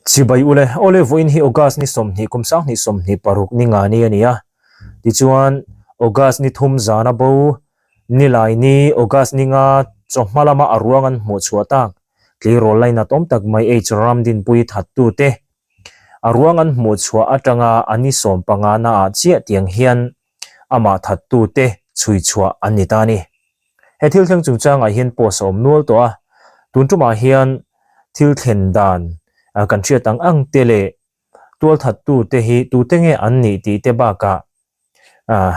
Chibai ule, Awle vawiin hi August ni 20 kum 20 26 ni nga ni a ni a. Tichuan, August ni thum zana bo nilai ni August ni nga chawhma lama a ruang an hmuh chhuah tak tleirawl lainat awm tak mai H Ramdinpui thattute a ruang an hmuh chhuah atanga a ni 15 naah chiah tiang hian amah thattute chhui chhuah an ni ta a ni. He thil thleng chungchangah hian post a awm nual tawh a, tun tumah hian thil thlen dan kan hriat ang ang te leh tualthattute hi tute nge an nih tih te bakah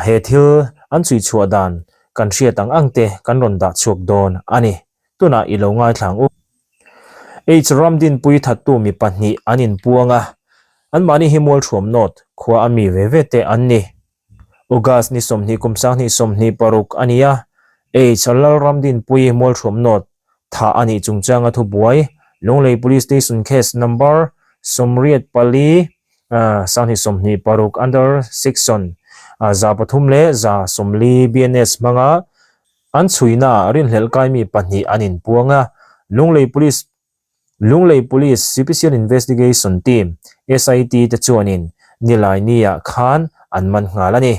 he thil an chhui chhuah dan kan hriat ang ang te kan rawn dah chhuak dawn a ni. Tunah i lo ngaithla ang u. H Ramdinpui thattu mi pahnih an inpuang a, anmahni hi Mualthuam North khua a mi ve ve te an ni. August ni 20 kum 2026 a ni a, H Lalramdinpui Mualthuam North thah a nih chungchanga thubuai Lunglei Police Station Case Number 84 2026 Under Section 340 BNS hmanga an chhuinaah rinhlelh kaimi pahnih an inpuang a, Lunglei Police Lunglei Police Special Investigation Team, SIT, te chuanin Nilaini-ah khan an man nghal a ni.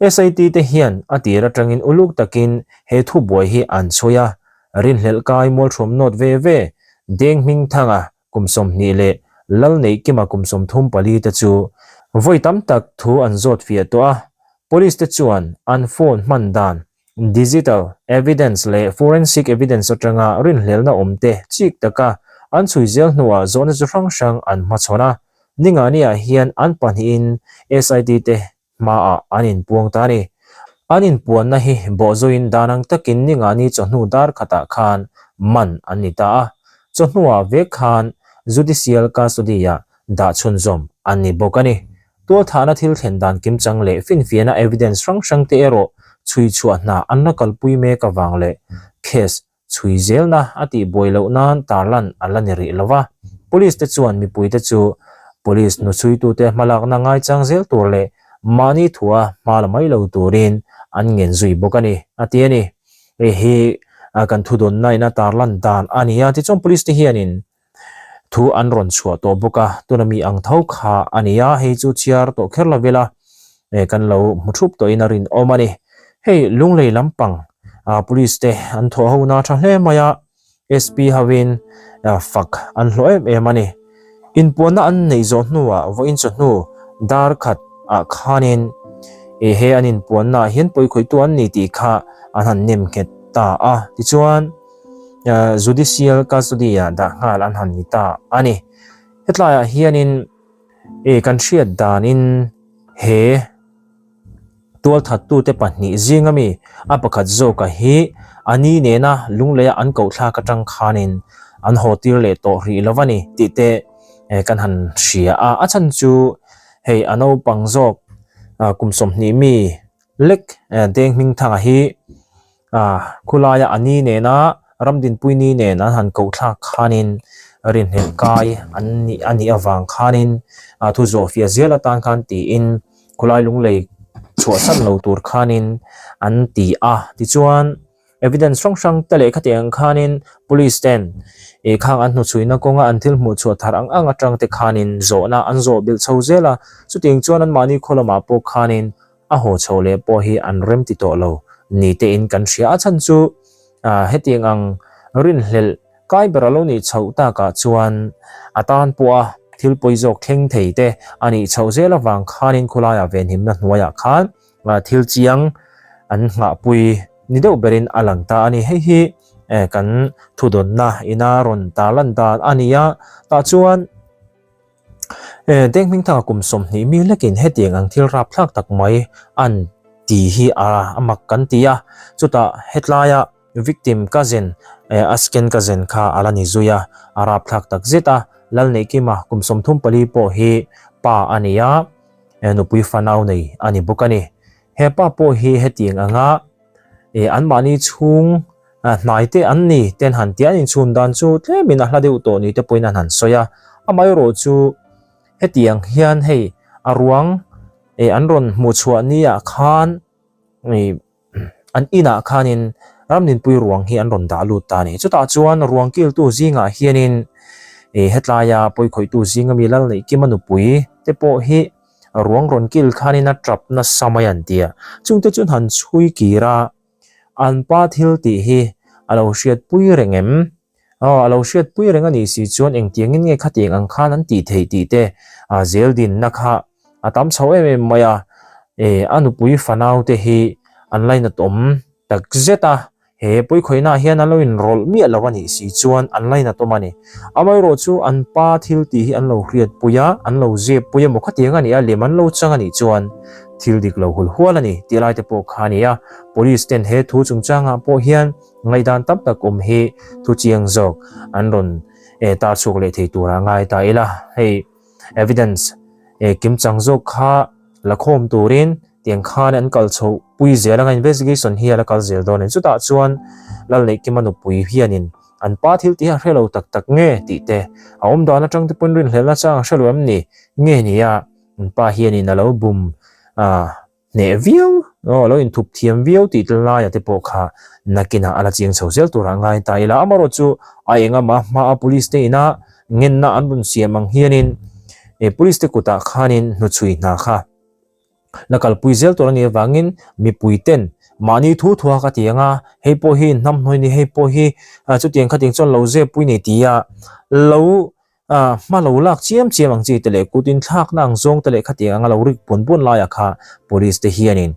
SIT te hian a tir atangin uluk takin he thubuai hi an chhui a, rinhlelh kai mualthuam nawt ve ve Deng Hmingthanga kum 20 leh Lalneihkima kum 34 te chu vawi tam tak thu an zawt fiah tawh a, Police te chuan an phone hman dan Digital evidence leh forensic evidence atanga rinhlelna awmte chik taka an chhui zel hnuah zawhna chu hrang hrang an hmachhawn a. Ningani-ah hian an pahnihin SIT te hmaah an inpuang ta a ni. An inpuanna hi bawhzawin dan ang takin Ningani chawhnu dar khatah khan man an ni ta a. Chawhnuah vek khan judicial custody-ah dah chhunzawm an ni bawk a ni. Tualthahna thil thlen dan kimchang leh finfiahna evidence hrang hrang te erawh chhui chhuah hna an la kalpui mek avang leh case chhui zelna a tihbuai loh nan tarlan a la ni rih lo va. Police te chuan mipui te chu police hnuchhuitute hmalakna ngaichang zel tur leh mahni thua hma la mai lo turin an ngen zui bawk a ni, a ti a ni. Hei hi kan thudawnna in a tarlan dan a ni a, tichuan police te hianin Thu an rawn chhuah tawh bawk a, tuna mi ang tho kha a ni a, hei chu chhiar tawh kher lo ila kan lo hmu thup tawhin a rinawm a ni. Hei Lunglei lampang police te an thawh ho na tha hle mai a, SP hoin fak an hlawh em em a ni. Inpuanna an neih zawh hnuah vawiin chawhnu dar khat ah khanin he an inpuanna ah hian pawikhawihtu an ni tih kha an han nem nghet ta a, tichuan, Judicial custody ah dah nghal an han ni ta a ni. Hetlaiah hianin e kan hriat danin he tualthattute pahnih zinga mi a pakhat zawka hi a ni nena lungleia an koh thlak atang khanin an haw tir leh tawh rih lo a ni tih te kan han hria a. A chhan chu hei a naupang zawk kum 20 mi lek Deng Hmingthanga hi Khulaia a ni nena Ramdinpui ni nen an han koh thlak khanin rinhlelh kai an nih a nih avang khanin thu zawhfiah zel atan khan tiin khulai lunglei chhuahsan lo tur khanin an ti a. Tichuan evidence hrang hrang te leh khatiang ang khanin police ten ih khang an hnuchhuina kawnga an thil hmuh chhuah thar ang ang atang te khanin zawhna an zawh bilh chho zel a. Chutiang chuan anmahni khaw lamah pawh khanin a haw chho leh pawh hi an rem ti tawh lo ni tein kan hria. A chhan chu hetiang ang rinhlelh kai ber a lo nih chhoh takah chuan a tan pawha thil pawi zawk thleng thei te a nih chhoh zel avang khanin khawlaiah venhimna hnuaiah khan thil chiang an nghahpui ni deuh berin a lang ta a ni. Hei hi kan thudawnna ina rawn tarlan dan a ni a, tah chuan Deng Hmingthanga kum 20 mi lekin hetiang ang thil rapthlak tak mai an ti hi a mak kan ti a, chutah hetlaia victim cousin a second cousin kha a la ni zui a, a rapthlak tak zet a, Lalneihkima kum 34 pawh hi pa a ni a, nupui fanau nei a ni bawk a ni. He pa pawh hi hetiang anga anmahni chhung Hnai te an ni ten han tia an inchhun dan chu tlemin a hla deuh tawh ni te pawhin an han sawi a, amaherawh chu hetiang hian hei a ruang an rawn hmuh chhuah ni ah khan an inah khanin Ramdinpui ruang hi an rawn dah lut ta a ni. Chutah chuan ruang kiltu zingah hianin. Hetlaia pawikhawihtu zinga mi Lalneihkima nupui te pawh hi ruang rawn kil khanin a tap nasa mai an ti a. Chungte chuan han chhui kir a, an pa thil tih hi a lo hriatpui reng em? Aw, a lo hriatpui reng a nih si chuan engtiangin nge khatiang ang khan an tih theih tih te zel dinna kha a tam chho em em mai a. A nupui fanau te hi an lainat awm tak zet a, He puikhawihnaah hian an lo inrawlh miah lo a nih si chuan an lainat awm a ni. Amaherawh chu an pa thil tih hi an lo hriatpui a, an lo zeppui emaw khatiang a nih a, lem an lo chang a nih chuan thil dik lo hul hual a ni tih lai te pawh kha a ni a. Police ten he thu chungchangah pawh hian ngaihdan tam tak awm hi thu chiang zawk an rawn tar chhuak leh thei turah ngai ta ila. Hei evidence kimchang zawk kha la khawm turin Tiang khan an kal chhoh pui zel anga investigation hi a la kal zel dawn a ni. Chutah chuan Lalneihkima nupui hianin an pa thil tih a hre lo tak tak nge tih te, a awm dan atang te pawn rinhlelhna chang a hre lo em ni? Nge ni a, an pa hianin a lo bum hneh viau, aw a lo inthup thiam viau tih tel laia te pawh kha nakinah a la chiang chho zel turah ngai ta ila. Amaherawhchu a engama hmaa police te ina ngenna an rawn siam ang hianin police te kutah khanin hnuchhui hna kha La kalpui zel tur a nih avangin mipui ten mahni thu thua ka ti ang a, hei pawh hi hnamhnawi ni, hei pawh hi chutiang khatiang chuan lo zep pui ni ti a, lo hma lo lak chiam chiam ang chi te leh kut inthlakna ang zawng te leh khatiang anga lo rik bun bun laiah kha police te hianin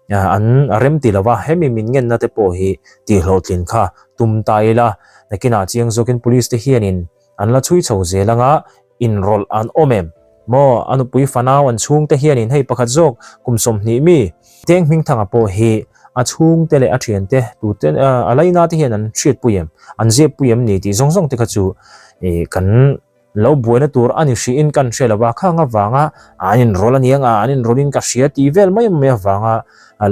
an rem ti lo va, hemi min ngenna te pawh hi tihhlawhtlin kha tum ta ila, nakinah chiang zawkin police te hianin An la chhui chho zel anga inrawlh an awm em? Maw, a nupui fanau an chhungte hianin hei pakhat zawk kum 20 mi Teng Hmingthanga pawh hi a chhungte leh a thiante tute a laina te hian an hriatpui em? An ziappui em ni tih zawng zawng te kha chu kan lo buaina tur a ni hrihin kan hre lo a, khang avanga an inrawlh a ni ang a, an inrawlhin ka hria tih vel mai mai avanga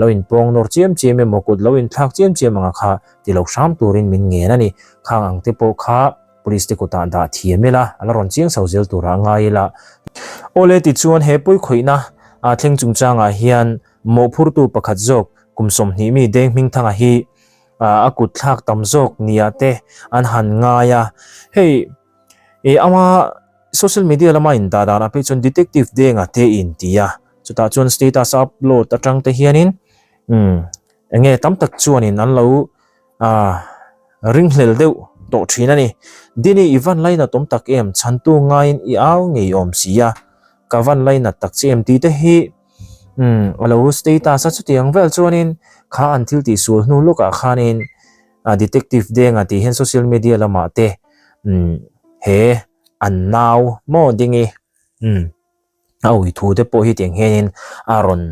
lo inpawng nawr chiam chiam emaw kut lo inthlak chiam chiam anga kha ti lo hram turin min ngen a ni. Khang ang te pawh kha Police te kutah dah thiam ila, a la rawn chiang chho zel turah a ngai ila. Awle tichuan he puikhawihna a thleng chungchangah hian mawhphurtu pakhat zawk kum 20 mi Deng Hmingthanga hi a kut thlak tam zawk nia te an han ngai a. Hei ama social media lama indah danah phei chuan Detective Denga te in ti a, chutah chuan status upload atang te hianin enge tam tak chuanin an lo A ringhlel deuh tawh thin a ni. Dini i van lainat awm tak em? Chhantu ngaiin i au ngei awm si a, ka van lainat tak che em tih te hi umm a lo status a chutiang vel chuanin kha an thil tih sual hnu lawkah khanin detective Denga tih hian social media lamah te umm he an nau maw Dingi umm. A ui thu te pawh hi tiang hianin a rawn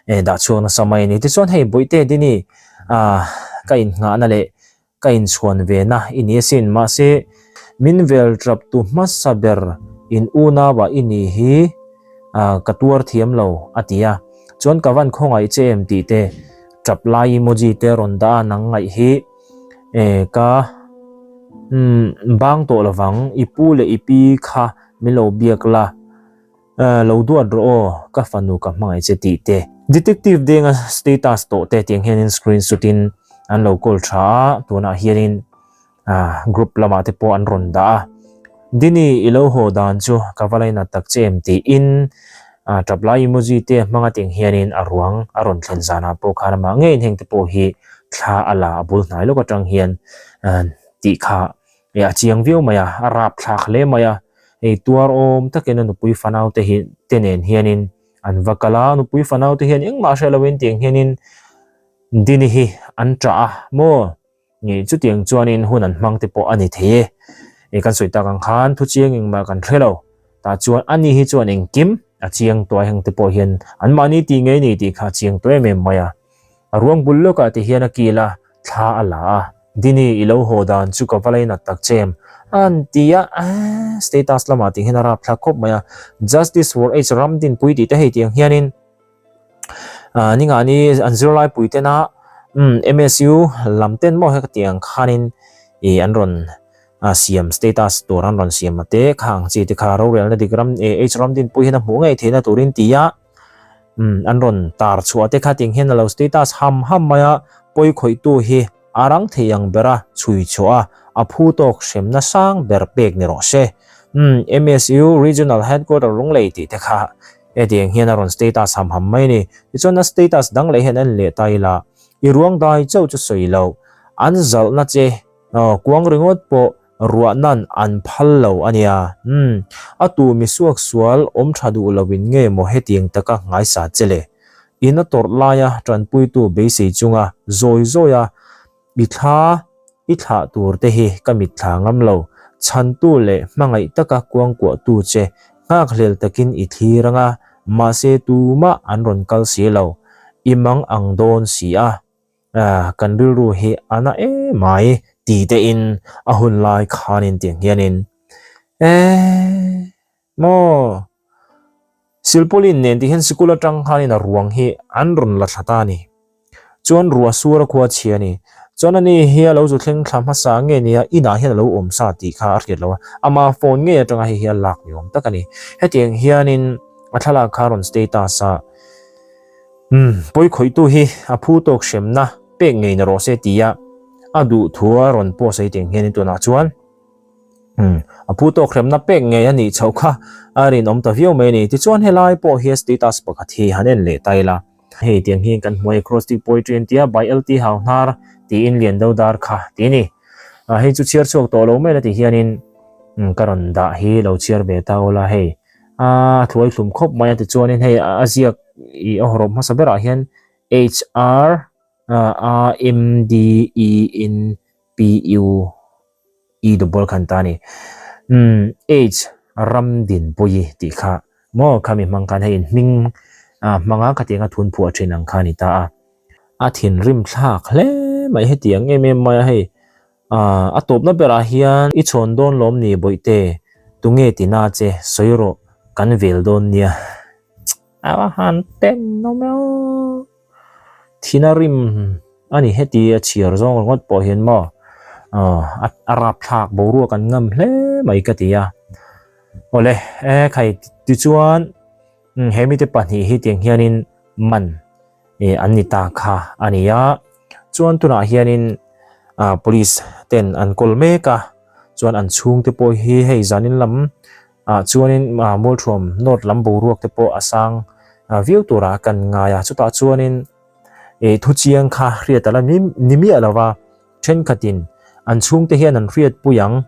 dah chhuak nasa mai a ni. Tichuan hei Bawihte Dini ah ka innghahna leh ka inchhuan ve na i ni asin. Mahse min vel tap tu hmasa ber in unau ah i ni hi ah ka tuar thiam lo a ti a. Chuan ka van khawngaih che em tih te tap lai emoji te rawn dah a nang ngaih hi ka umm bang tawh lovang i pu leh i pi kha Min lo biak la, lo duat rawh aw, ka fanu ka hmangaih che tih te. Detective denga status tawh te tiang hianin screenshot in an lo call tha a, tunah hianin group lamah te pawh an rawn dah a. Dini i lo haw dan chu ka va lainat tak che em tiin tap lai emoji te hmanga tiang hianin a ruang a rawn thlen zanah pawh khan amah ngeiin heng te pawh hi thla a la a bul hnai lawk atang hian tih kha E a chiang viau mai a, a rap thlak hle mai a, hei tuar awm takin a nupui fanau te hi te nen hianin an va kal a, a nupui fanau te hian engmah hre loin tiang hianin Dini hi an ṭah a maw? Nge chutiang chuanin hun an hmang te pawh a ni thei e. E kan sawi tak ang khan thu chiang engmah kan hre lo, tah chuan ani hi chuan engkim a chiang tuai heng te pawh hian anmahni tih ngei ni tih kha a chiang tawh em em mai a. A ruang bul lawkah ti hian a kil a, thla a la a. Dini, i lo haw dan chu ka va lainat tak che em? An ti a, aah, status lamah tih hian a rap thlak khawp mai a. Justice for H Ramdinpui tih te hei tiang hianin aah ningah ni an zirlai pui tena umm MSU lam ten maw heka tiang khanin ih an rawn siam status tur an rawn siam a te kha ang chi te kha rorelna dik ram H Ramdinpui hian a hmuh ngei theihna turin ti a. Umm an rawn tar chhuah te kha tiang hian a lo status ham ham mai a, pawi khawihtu hi a rang thei ang bera chhui chhuah a, a phu tawk hremna sang ber pek ni rawh se. Umm MSU Regional Headquarter Lunglei tih te kha hetiang hian a rawn status ham ham mai a ni. Tichuan a status dang leh hian en leh ta ila, i ruang dai chauh chu sawi lo, an zalhna che kuang ringawt pawh ruahnan an phal lo a nia. Umm a tu mi suak sual awm tha duh lo in nge maw hetiang taka ngaisa che le? In a tawrh laia tanpuitu beisei chunga zawi zawi a I thla i thlah tur te hi ka mitthla ngam lo, chhantu leh hmangaih taka kuangkuahtu che nghakhlel takin i thlir anga, mahse tumah an rawn kal si lo, i mang ang dawn si a, ah kan rilru hi a na emai ti tein a hun lai khanin tiang hianin eh maw Silpaulin nen ti hian sikul atang khanin a ruang hi an rawn la thla ta a ni. Chuan ruah sur a khua chhia a ni. Chuan ani hi a lo zu thleng thla hmasa nge nia inah hian a lo awm sa tih kha a hriat lo a, ama phone ngei atanga hei hi a lak ni awm tak a ni. Hetiang hianin a thlalak kha a rawn status a, Umm, pawi khawihtu hi a phu tawk hremna pek ngei na rawh se tia a duh thu a rawn post a hetiang hianin tunah chuan. Umm, a phu tawk hremna pek ngei a nih chhoh kha a rinawm ta viau mai a ni. Tichuan helai pawh hi status pakhat hi han en leh ta ila. Hei tiang hian kan hmu a, acrostic poetry an tia, by LT Hauhnar tiin Lian Dodar kha ti a ni. Ah, hei chu chhiar chhuak tawh lo mai la ti hianin ka rawn dah hi lo chhiar ve ta ula hei. A thuai thlum khawp mai a tichuanin hei a ziak i a hawrawp hmasa berah hian HR A M D E N P U I double khan ta ni. Umm H Ramdinpuii tih kha maw khami hmang khan hei in hming ah hmanga khatiang a thun phuah thin ang kha a ni ta a. A thinrim thlak hle mai hetiang em em mai a hei ah a tawpna berah hian i chhawn dawn lawm ni bawihte tunge tina che sawi rawh kan vel dawn nia. A va han ten awm e aw. Thina rim a ni heti a chhiar zawng ringawt pawh hian maw a rapthlak boruak an ngam hle mai ka ti a. Awle e khai tichuan he mite pahnih hi tiang hianin man an ni ta kha a ni a. Chuan tunah hianin police ten an kawl mek a, chuan an chhungte pawh hi hei zanin lam Ah chuanin Mualthuam North lam boruak te pawh a sang viau turah kan ngai a, chutah chuanin ih thu chiang kha hriat a la ni miah lo va, thenkhatin an chhungte hian an hriatpui ang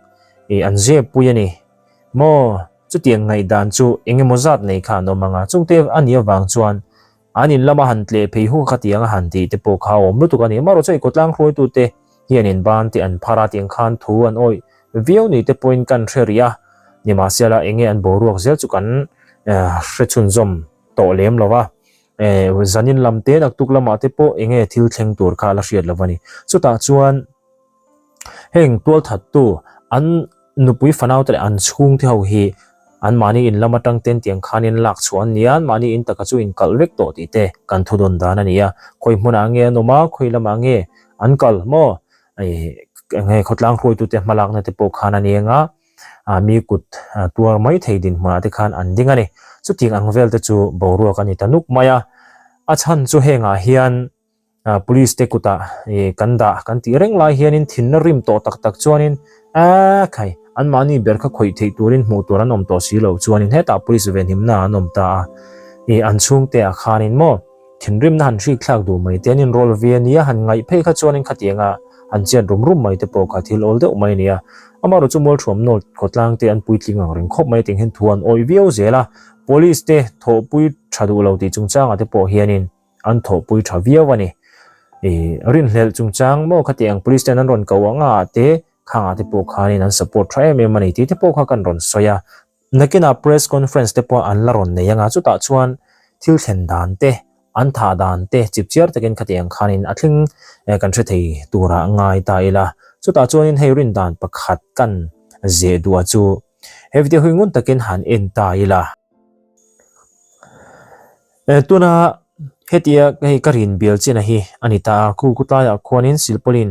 ih an zep pui a ni maw, chutiang ngaihdan chu eng emaw zat nei kha an awm ang a, chungte a nih avang chuan An in lama han tleh phei huk a khatiang a han tih te pawh kha a awm lutuk a ni. Amaherawh chu khawtlang hruaitute hian in ban te an phar a tiang khan thu an awih viau ni te pawhin kan hre rih a. Nimahsela enge an boruak zel chu kan hre chhunzawm tawh lem lo va. Zanin lam te naktuk lamah te pawh enge thil thleng tur kha a la hriat lo a ni. Chutah chuan. Heng tualthattu an nupui fanaute leh an chhungte ho hi anmahni in lam atang ten tiang khanin lak chhuah an ni a, anmahni in taka chu inkalh vek tawh tih te kan thu dawn dan a ni a. Khawi hmunah nge an awm a, khawi lamah nge an kal maw? Eng nge khawtlang hruaitute hmalakna te pawh khan a ni eng a, mi kut tuar mai thei dinhmunah te khan an ding a ni. Chutiang ang vel te chu boruak a ni ta nuk mai a. A chhan chu hengah hian Police te kutah kan dah kan tih reng lai hianin thinna rim tawh tak tak chuanin aaa khai anmahni ber kha khawih theih turin hmuh tur an awm tawh si loh chuanin hetah police venhimna an awm ta a, ih an chhungte ah khanin maw thinrimna han hrik thlak duh mai te an inrawl ve a nia han ngaih phei kha chuanin khatianga han chiat rum rum mai te pawh kha thil awl deuh mai a ni a, amaherawh chu Mualthuam North khawtlang te an puitling ang reng khawp mai tiang hian thu an awih viau zel a, police te thawhpui tha duh lo tih chungchangah te pawh hianin. An thawhpui tha viau a ni. I rinhlelh chungchang maw khati ang police ten an rawn ko anga ah te khangah te pawh khanin an support tha em em a ni tih te pawh kha kan rawn sawi a. Nakinah press conference te pawh an la rawn nei anga chutah chuan thil thlen dan te an thah dan te chipchiar takin khati ang khanin a thleng kan hre thei turah ngai ta ila. Chutah chuanin hei rin dan pakhat kan zeh duh a chu he video hi ngun takin han en ta ila. Tuna hetia hei ka rin bial chin a hi a ni ta a, khu khawtlaiah khuanin silpawlin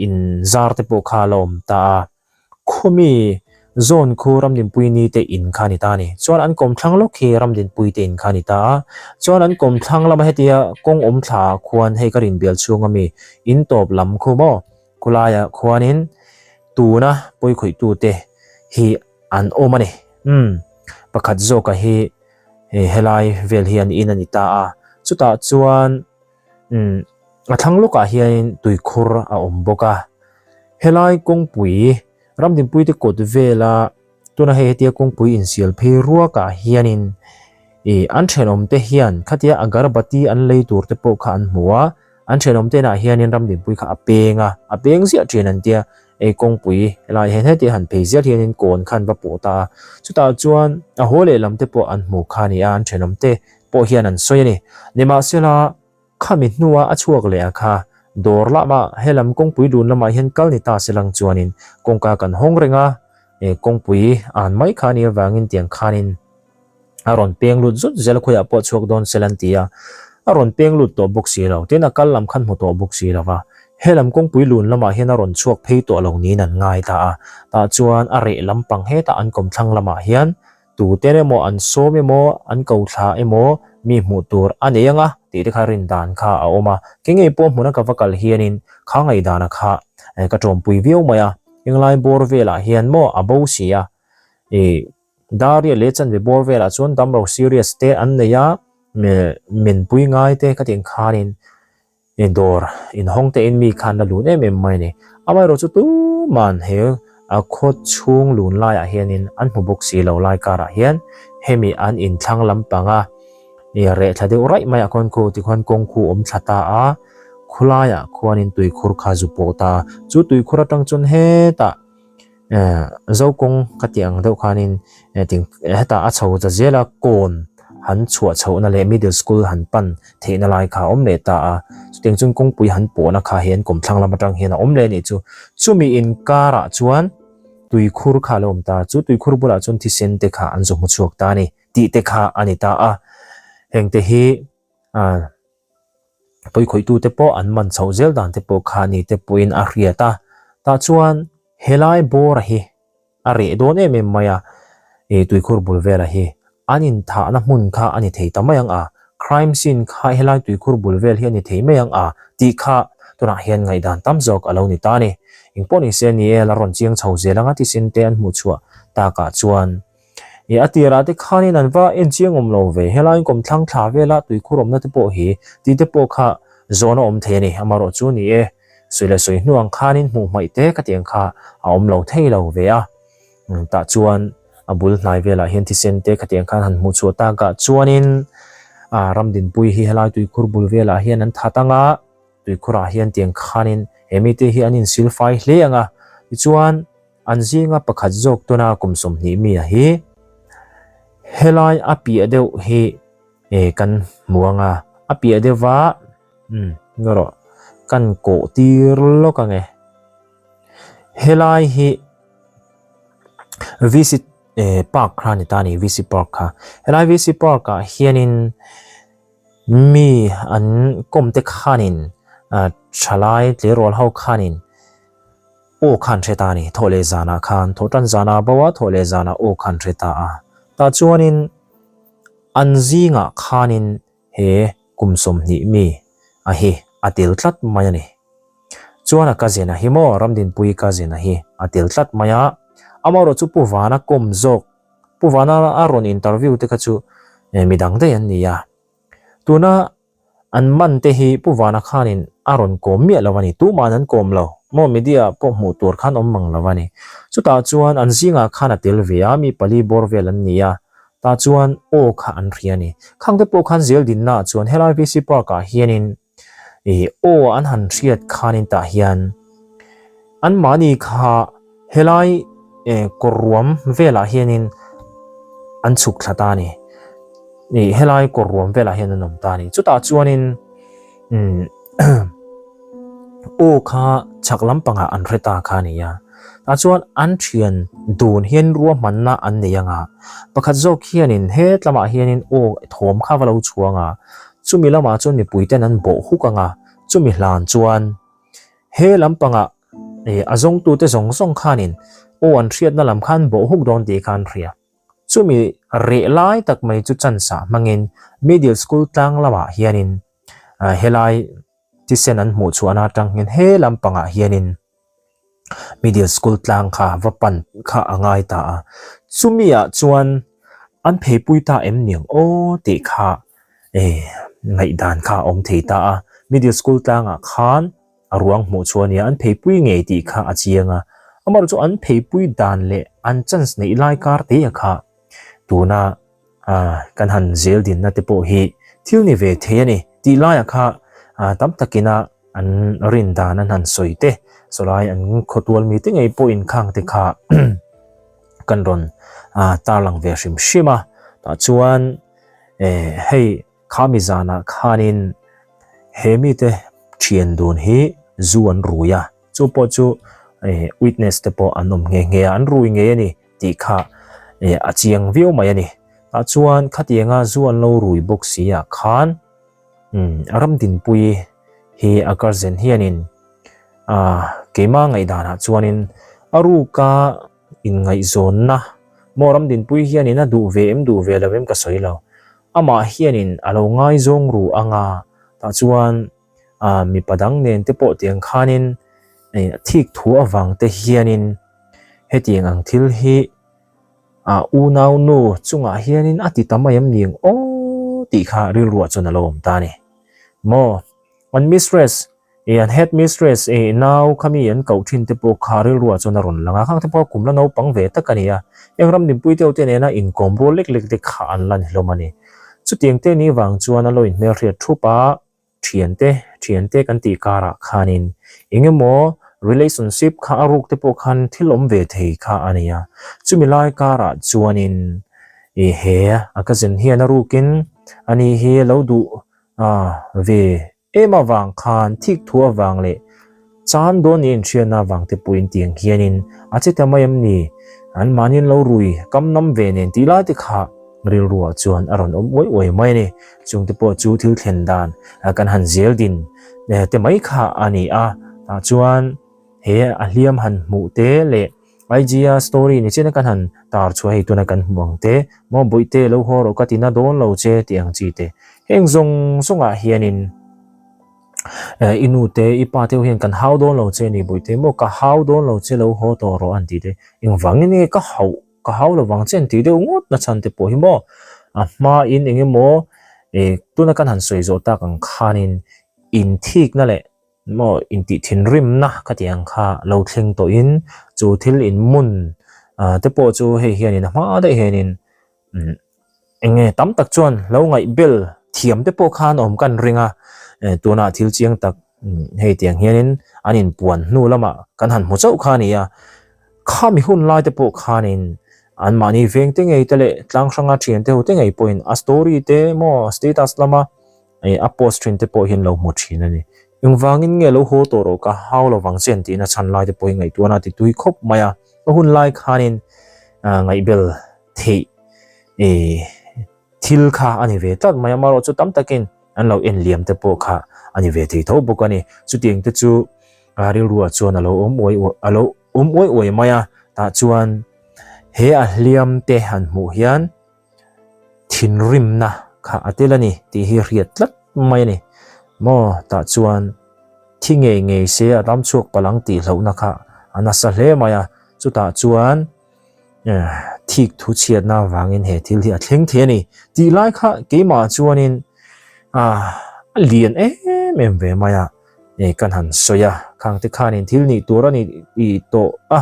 in zar te pawh kha a la awm ta a, khumi zawn khu Ramdinpui ni te in kha a ni ta a ni. Chuan an kawmthlang lawk hi Ramdinpui te in kha a ni ta a, chuan an kawmthlang lama hetia kawng awm thla ah khuan hei ka rin bial chhunga mi in tawp lam khu maw khulaiah khuanin tuna pawikhawih tute hi. an awm a ni. Umm, pakhat zawka hi helai vel hi an in a ni ta a, chutah chuan umm a thlang lawkah hianin tuikhur a awm bawk a. Helai kawngpui Ramdinpuite kawt vela tuna hei hetia kawngpui insial phei ruakah hianin ih an thenawmte hian khatia agarbati an lei tur te pawh kha an hmu a, an thenawmte inah hianin Ramdinpui kha a peng a, a peng ziah thin an tia, ei kawngpui helai hian hetia han phei zial hianin kawn kha an va pawh ta a, chutah chuan a haw lehlam te pawh an hmu kha a ni a, an thenawmte pawh hian an sawi a ni. Nimahsela. Khami hnua a chhuak leh a kha, dawr lamah helam kawngpui lun lamah hian kal ni ta se lang chuanin kawngka kan hawng reng a, kawngpui an mai kha anih avangin tiang khanin a rawn peng lut zut zel a, khawiah pawh chhuak dawn se lan ti a, a rawn peng lut tawh bawk si lo, tin a kal lam khan hmu tawh bawk si lo va, helam kawngpui lun lamah hian a rawn chhuak phei tawh lo niin an ngai ta a, tah chuan a reh lampang hetah an kawmthlang lamah hian Tuten emaw an sawm emaw an ko thla emaw mi hmuh tur a nei anga tih te kha rin dan kha a awm a. Ke ngei pawh hmuna ka va kal hianin kha ngaihdana kha ka tawmpui viau mai a. Englai bawr velah hian maw a bo si a. Ih Daria leh chanve bawr velah chuan damlo serious te an nei a, menpui ngai te ka tih ang khanin I dawr inhawng te in mi khan la lun em em mai a ni. Amaherawh chu tuman he a khaw chhung lun laiah hianin an hmu bawk si lo lai karah hian hemi an inthlang lampanga i reh thla deuh raih maiah khawn khu tikhuan kawng khu awm thla ta a, khulaiah khuanin tuikhur kha zu pawh ta a. Chu tuikhur atang chuan hetah Zo kawng ka tih ang deuh khanin hetah a chho ta zel a, kawn han chhuah chhohna leh middle school han pan theihna lai kha a awm leh ta a, chutiang chuan kawngpui han pawhna kha hi an kawmthlang lam atang hian a awm leh a nih chu. Chumi inkarah chuan tuikhur kha a lo awm ta a, chu tuikhur bulah chuan thisen te kha an zu hmu chhuak ta a ni tih te kha a ni ta a, hengte hi Pawikhawih-tute pawh an man chhoh zel dan te pawh kha ni te pawhin a hriat a, tah chuan helai bawra hi a reh dawn em em mai a, ih tuikhur bul vela hi an inthahna hmun kha a ni thei ta mai ang a, crime scene kha helai tuikhur bul vel hi a ni thei mai ang a tih kha tunah hian ngaihdan tam zawk a lo ni ta a ni. Engpawh ni se ni e la rawn chiang chho zel anga thisen te an hmuh chhuah takah chuan Ih a tirah te khanin an va en chiang awm lo ve, helaiin kawmthlang thla vela tuikhur awmna te pawh hi tih te pawh kha zawn a awm thei a ni, amaherawh chu ni e, sawi leh sawi hnu ang khanin hmuh hmaih te ka tih ang kha a awm lo thei lo ve a, tah chuan a bul hnai velah hian thisen te ka tih ang khan han hmuh chhuah takah chuanin Ramdinpui hi helai tuikhur bul velah hian an that ang a, tuikhurah hian tiang khanin he mite hi an insil fai hle ang a, tichuan. An zinga pakhat zawk tuna kum 20 mi a hi helai a piah deuh hi kan hmu ang a, a piah deuhva umm ngaw rawh kan kawh tir lawk ang e. Helai hi VC park kha a ni ta a ni VC park kha. Helai VC park ah hianin mi an kawm te khanin thalai tleirawl ho khanin Aw khan hre ta a ni, thawh leh zanah khan, thawh tan zanah a bo a, thawh leh zanah aw khan hre ta a. Tah chuanin an zingah khanin he kum 20 mi a hi a tel tlat mai a ni. Chuan a cousin a hi maw, Ramdinpuii cousin a hi a tel tlat mai a. Amaherawh chu Pu Vana kawm zawk, Pu Vana a rawn interview te kha chu midang daih an ni a. Tuna An man te hi Pu Vana khanin a rawn kawm miah lo a ni. Tuma'n an kawm lo. Maw media pawh hmuh tur khan awm mang lo a ni. Chutah chuan an zingah khan a tel ve a, mi pali bawr vel an ni a. Tah chuan aw kha an hria a ni. Khang te pawh khan zel dinnaah chuan helai VC Park ah hianin ih aw an han hriat khanin tah hian Anmahni kha helai kawr ruam velah hianin an chhuk thla ta a ni. Ih helai kawr ruam velah hian an awm ta a ni. Chutah chuanin umm aw kha chhak lampangah an hre ta kha a ni a. Tah chuan an thian dun hian ruahmanna an nei ang a. Pakhat zawk hianin hetlamah hianin aw thawm kha va lo chhuang a. Chumi lamah chuan mipuiten an bawh huk ang a. Chumi hlan chuan. He lampangah eh a zawngtute zawng zawng khanin aw an hriatna lam khan bawh huk dawn tih kha an hria. Chumi reh lai tak mai chu chansa hmangin Middle School tlang lamah hianin helai thisen an hmuh chhuahna atang hian he lampangah hianin. Middle School tlang kha va pan kha a ngai ta a. Chumi ah chuan an pheipui ta em niang aw tih kha ngaihdan kha a awm thei ta a. Middle School tlangah khan a ruang hmuh chu a nia, an pheipui ngei tih kha a chiang a. Amaherawhchu chu an pheipui dan leh an chance neih lai kar te a kha tuna kan han zel dinna te pawh hi thil ni ve thei a ni tih laiah kha tam takina an rin dan an han sawi te, sawlai an khawtual mite ngei pawhin khang te kha kan rawn tarlang ve hrim hrim a. Tah chuan hei Khami zanah khanin he mite thian dun hi zu an rui a, chu pawh chu witness te pawh an awm nghe nghe a, an rui ngei a ni tih kha a chiang viau mai a ni. Tah chuan khatianga zu an lo rui bawk si ah khan Ramdinpuii hi a cousin hianin keimah ngaihdanah chuanin a ruka inngaihzawnna maw Ramdinpuii hianin a duh ve em duh ve lo em ka sawi lo. Amah hianin a lo ngaizawng ru ang a, tah chuan mipa dang nen te pawh tiang khanin thik thu avang te hianin hetiang ang thil hi a unau nu chungah hianin a ti ta mai em ni ang aw tih kha rilruah chuan a lo awm ta a ni. Maw? An mistress Ih an head mistress ih nau kha mi an koh thin te pawh kha rilruah chuan a rawn lang a, khang te pawh kum la naupang ve tak a ni a, heng ram dinpui deuh te nena inkawm rual lek lek te kha an la ni hlawm a ni. Chutiang te ni vang chuan a lo inhmelhriat thup a, thiante thiante kan tih karah khanin eng emaw relationship kha a ruk te pawh khan thil awm ve thei kha a ni a, chumi lai karah chuanin ih he a cousin hian a rukin ani hi lo duh ve Em avang khan thik thu avang leh chan dawn ni inhriatna avang te pawhin tiang hianin a che ta mai em ni? An mahniin lo rui kam nam ve nen tih lai te kha rilruah chuan a rawn awm uai uai mai a ni. Chung te pawh chu thil thlen dan kan han zel din te mai kha a ni a. Tah chuan he a hliam han hmuh te leh IG a story ni chian a kan han tar chhuah hei tuna kan hmuh ang te, maw bawihte lo haw rawh ka ti na dawn lo che tih ang chi te. Heng zawng zawngah hianin i nu te i pa te ho hian kan hau dawn lo che ni bawihte maw ka hau dawn lo che lo haw tawh rawh an tih te. Engvangin nge ka hauh ka hau lovang che an tih deuh ngawt na chhan te pawh hi maw a hmain eng emaw tuna kan han sawi zawh tak ang khanin inthikna leh Maw intih thinrimna ka tih ang kha lo thleng tawhin chu thil inmun te pawh chu hei hianin a hma daih hianin eng nge tam tak chuan lo ngaihbel thiam te pawh khan awm kan ring a, tunah thil chiang tak hei tiang hianin an inpuan hnu lamah kan han hmu chauh kha a ni a, khami hun lai te pawh khanin anmahni veng te ngei te leh tlang hranga thian te ho te ngei pawhin a story te maw status lama a post thin te pawh hian lo hmu thin a ni. Engvangin nge lo haw tawh rawh ka hau lovang che an tihna chhan lai te pawh hi ngaihtuahna a ti tui khawp mai a. Ka hun lai khanin ngaihbel theih thil kha a ni ve tlat mai a, amaherawhchu tam takin an lo en liam te pawh kha a ni ve thei tho bawk a ni. Chutiang te chu rilruah chuan a lo awm uai uai a lo awm uai uai mai a, tah chuan he a hliam te han hmuh hian thinrimna kha a tel a ni tih hi hriat tlat mai a ni. Maw tah chuan thi ngei ngei se a ram chhuak palh ang tih hlauhna kha a nasa hle mai a, chutah chuan thik thu chhiatna avangin he thil hi a thleng thei a ni tih lai kha keimah chuanin a lian em em ve mai a, kan han sawi a, khang te khanin thil nih tur a ni tawh a,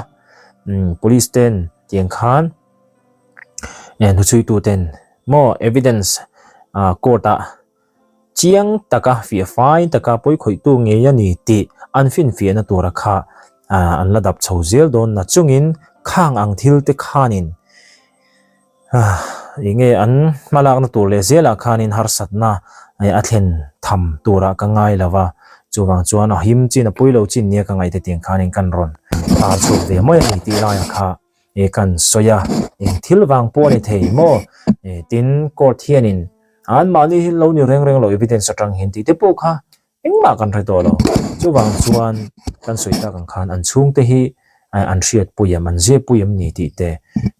police ten tiang khan. Hnuchhuitu ten maw evidence court ah chiang taka fiah fai taka pawikhawihtu ngei a ni tih an finfiahna tura kha an la dap chho zel dawn na chungin khang ang thil te khanin eng nge an hmalakna tur leh zelah khanin harsatna a thlen tham turah ka ngai lo va, chuvang chuan a him chin a pawilo chin nia ka ngaih te tiang khanin kan rawn tar chhuak ve mai a ni tih laiah kha. E kan sawi a, eng thil vang pawh a ni thei maw? E tin court hianin anmahni hi lo ni reng reng lo evidence atang hian tih te pawh kha engmah kan hre tawh lo. Chuvang chuan kan sawi tak ang khan an chhungte hi an hriat pui em, an zep pui em ni tih te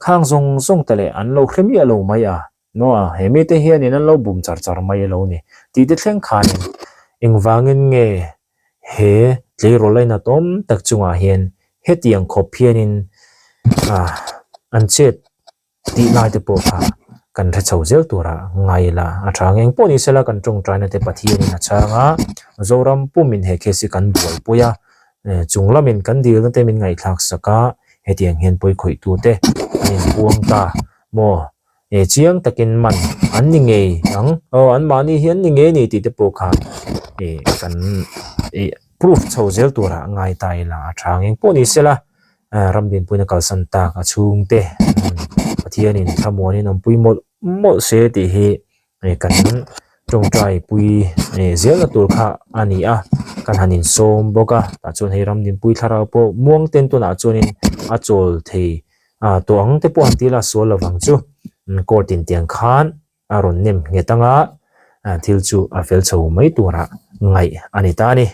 khang zawng zawng te leh an lo hre miah lo mai a. Noa, he mite hianin an lo bum char char mai alo ni tih te thleng khanin engvangin nge he tleirawl lainat awm tak chungah hian Hetiang khawp hianin an chet tih lai te pawh kha kan hre chho zel tura ngai ila a tha ang. Engpawh ni sela kan tawngtaina te Pathianin a chhang a, Zoram pumin he case hi kan buaipui a, chung lamin kan dilna te min ngaihthlak sak a, hetiang hian pawikhawihtu te an inpuang ta maw? Chiang takin man an ni ngei ang, aw anmahni hi an ni ngei a ni tih te pawh kha kan proof chho zel tura ngai ta ila a tha ang. Engpawh ni sela. Ram dinpuina kalsan tak a chhungte Pathianin thlamuanin awmpui mawlh mawlh se tih hi kan tawngtai pui zelna tur kha a ni a, kan han insawm bawk a, tah chuan hei ram dinpui thlarau pawh muang ten tunah chuanin a chawl thei tawh ang te pawh han ti ila sual lovang chu court in tiang khan a rawn nem nghet anga thil chu a fel chho mai turah ngaih a ni ta a ni.